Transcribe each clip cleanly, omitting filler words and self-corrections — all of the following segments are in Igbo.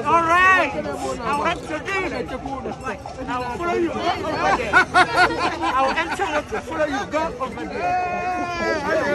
All right, I'll have to do it. I'll follow you over there. I'll enter to follow you. Go over there.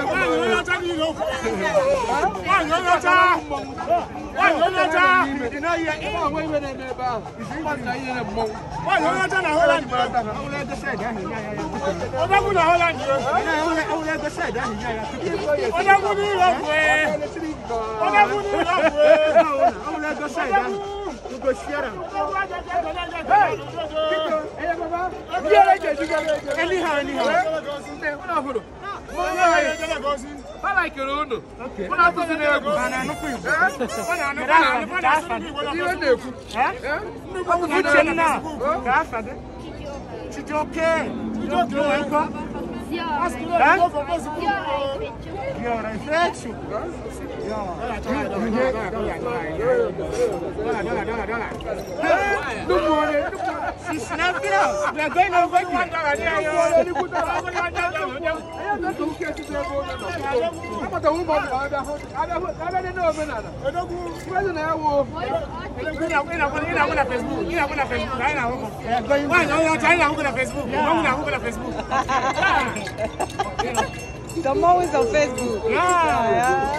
I'm always on Facebook. Yeah.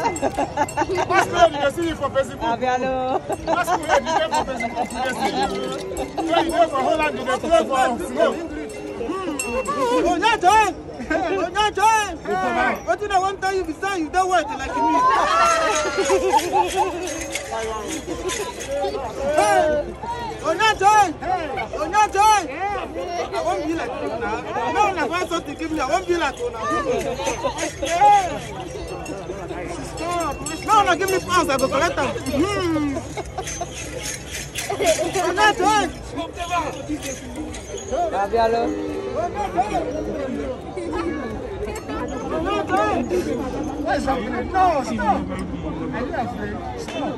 What do I want to tell you besides you don't work like me? I won't be like you now. No, I want something give me. I won't be like you now. No, no, give me pounds. I go collect them. No, stop. Are you afraid? Stop.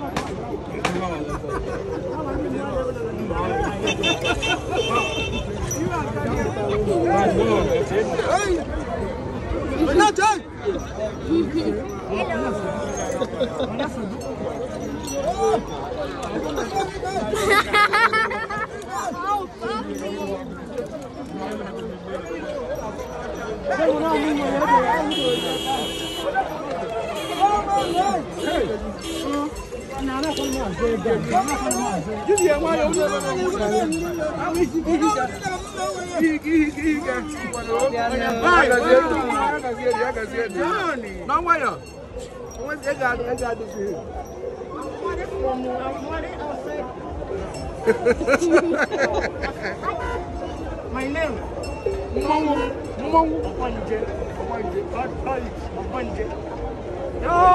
My name Ogbanje. Ogbanje. No.